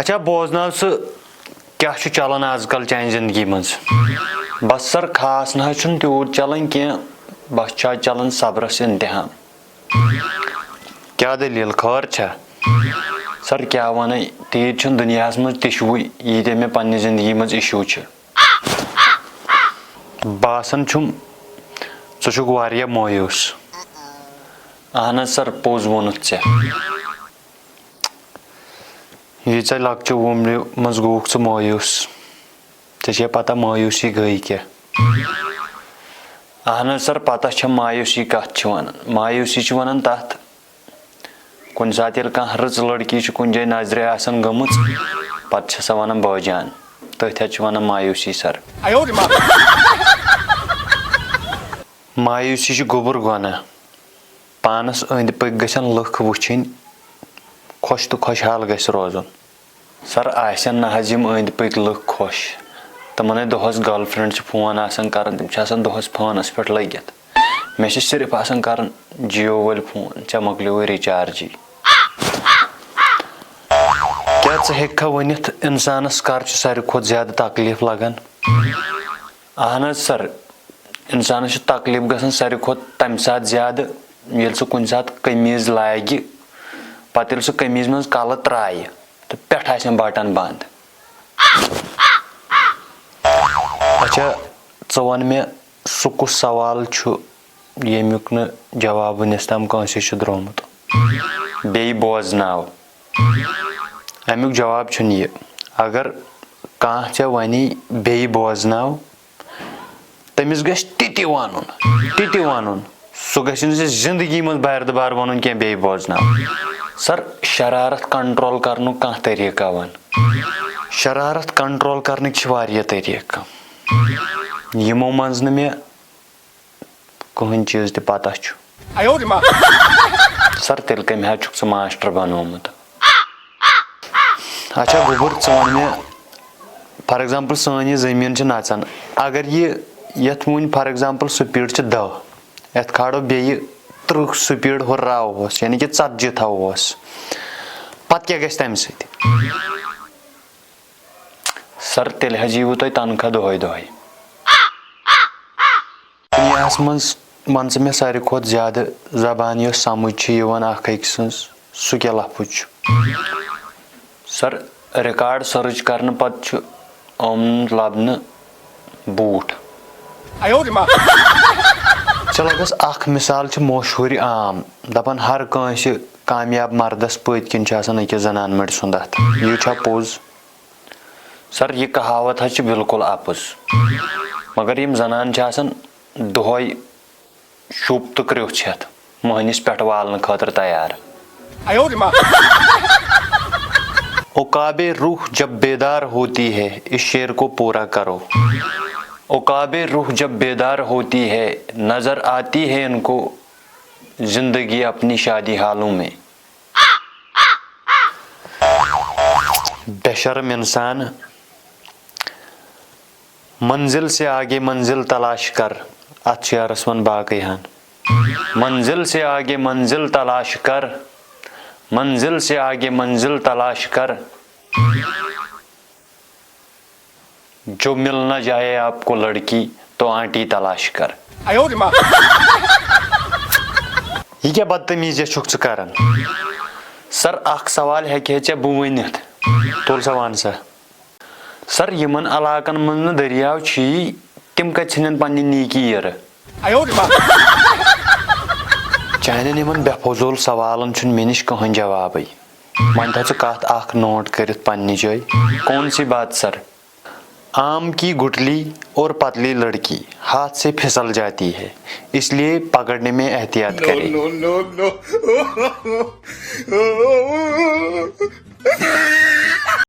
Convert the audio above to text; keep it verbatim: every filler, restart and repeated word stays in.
اچھا، بوزناو سُہ، کیٛاہ چھُ چلان آز کل چانہِ زندگی منٛز؟ بس سر، خاص نہ حظ چھُنہٕ تیوٗت چلان کینٛہہ، بس چھُ آز چلان صبرس امتحان۔ کیٛاہ دٔلیٖل، خٲر چھا؟ سر، کیٛاہ ونے، تیٖتۍ چھِنہٕ دُنیاہس منٛز تِشوٕے، ییٖتیٛاہ مےٚ پننہِ زندگی منٛز issue چھِ۔ باسان چھُم، ژٕ چھُکھ واریاہ مایوٗس۔ اہن حظ سر، پوٚز ووٚنُتھ ژےٚ۔ ییٖژاہ لۄکچہِ وُمرِ منٛز گوٚوُکھ ژٕ مایوٗس۔ ژےٚ چھےٚ پتہ مایوٗسی گٔے کیٛاہ؟ اہن حظ سر، پتہ چھےٚ مایوٗسی کتھ چھِ ونان۔ مایوٗسی چھِ ونان تتھ، کُنہِ ساتہٕ ییٚلہِ کانٛہہ رٕژ لڑکی چھِ کُنہِ جایہِ نظرِ آسان گٔمٕژ، پتہٕ چھِ سۄ ونان بٲجان۔ تٔتھۍ حظ چھِ ونان مایوٗسی سر۔ مایوٗسی چھِ گوٚبُر گۄناہ۔ پانس أنٛدۍ پٔکۍ گژھن لُکھ وٕچھِنۍ، خۄش تہٕ خۄشحال گژھِ روزُن۔ سر، آسن نہ حظ یِم أنٛدۍ پٔکۍ لُکھ خۄش؟ تِمن ہے دۄہس girlfriend چھِ فون آسان کران، تِم چھِ آسان دۄہس فونس پٮ۪ٹھ لٔگِتھ۔ مےٚ چھِ صرف آسان کران Jio وٲلۍ فون، "ژےٚ مۄکلیووُے rechargeٕے۔" کیٛاہ ژٕ ہیٚککھا ؤنِتھ، انسانس کر چھُ ساروی کھۄتہٕ زیادٕ تکلیف لگان؟ اہن حظ سر، انسانس چھُ تکلیف گژھان ساروی کھۄتہٕ تمہِ ساتہٕ زیادٕ، ییٚلہِ سُہ کُنہِ ساتہٕ قمیٖض لاگہِ، پتہٕ ییٚلہِ سُہ قمیٖض منٛز کلہٕ ترایہِ تہٕ پٮ۪ٹھٕ آسن button بنٛد۔ اچھا، ژٕ وَن مےٚ، سُہ کُس سوال چھُ ییٚمیُک نہٕ جواب وٕنِس تام کٲنٛسہِ چھُ درٛومُت؟ بیٚیہِ بوزناو۔ اَمیُک جواب چھُنہٕ یہِ۔ اگر کانٛہہ ژےٚ وَنی بیٚیہِ بوزناو، تٔمِس گژھِ تہِ تہِ وَنُن، تہِ تہِ وَنُن۔ سُہ گژھِ نہٕ ژےٚ زندگی منٛز بارِ دُبارٕ وَنُن کینٛہہ، بیٚیہِ بوزناو۔ سر، شرارت control کرنُک کانٛہہ طریٖقہ وَن۔ شرارت control کرنٕکۍ چھِ واریاہ طریٖقہٕ، یِمو منٛز نہٕ مےٚ کٕہٕنۍ چیٖز تہِ پتہ چھُ۔ سر، تیٚلہِ کَمہِ آیہِ چھُکھ ژٕ ماسٹر بنوومُت؟ اچھا گوٚبُر، ژٕ وَن مےٚ، for example، سٲنۍ یہِ زٔمیٖن چھِ نَژان، اگر یہِ یَتھ وۄنۍ for example speed چھِ دَہ، یَتھ کھالو بیٚیہِ تٕرٛہ speed ہُراوہوس، یعنی کہِ ژتجی تھاوہوس، پتہٕ کیٛاہ گژھِ تَمہِ سۭتۍ؟ سر، تیٚلہِ حظ ییٖوٕ تۄہہِ تنخواہ دۄہے دۄہے۔ دُنیاہس منٛز وَن ژٕ مےٚ ساروی کھۄتہٕ زیادٕ زبان یۄس سمجھ چھِ یِوان اکھ أکۍ سٕنٛز، سُہ کیٛاہ لفظ چھُ؟ سر، record search کرنہٕ پتہٕ چھُ آمُت لبنہٕ بوٗٹھ۔ ژےٚ لگس اکھ مثال چھِ مشہوٗرِ عام، دپان ہر کٲنٛسہِ کامیاب مردس پٔتۍ کِنۍ چھُ آسان أکِس زنان مٔڑۍ سُنٛد اتھٕ۔ یہِ چھا پوٚز؟ سر، یہِ کہاوت حظ چھِ بالکل اپُز، مگر یِم زنانہٕ چھِ آسان دۄہے شوٗب تہٕ کرٛیوٚچھ ہٮ۪تھ مۄہنِس پٮ۪ٹھ والنہٕ خٲطرٕ تیار۔ عقاب روح جب بیدار ہوتی ہے، اس شعر کو پورا کرو۔ عقاب روح جب بیدار ہوتی ہے، نظر آتی ہے ان کو زندگی اپنی شادی حالوں میں۔ بے شرم انسان، منزل سے آگے منزل تلاش کر۔ اتھ شعرس ون باقٕے ہن۔ منزل سے آگے منزل تلاش کر، منزل سے آگے منزل تلاش کر، جو مل نہ جائے آپ کو لڑکی تو آنٹی تلاش کر۔ یہِ کیٛاہ بدتمیٖزیہ چھُکھ ژٕ کران؟ سر، اکھ سوال ہیٚکہِ ہے ژےٚ بہٕ ؤنِتھ؟ تُل سا وَن سا۔ سر، یِمن علاقن منٛز نہٕ دٔریاو چھِی، تِم کتہِ ژھٕنن پننہِ نیٖکی یِرٕ؟ چانٮ۪ن یِمن بے فضوٗل سوالن چھُنہٕ مےٚ نِش کٕہٕنۍ جوابٕے۔ وۄنۍ تھاو ژٕ کتھ اکھ note کٔرِتھ پننہِ جایہِ۔ کون سی بات سر؟ آم کی گٹلی اور پتلی لڑکی ہاتھ سے پھسل جاتی ہے، اس لیے پکڑنے میں احتیاط کریں۔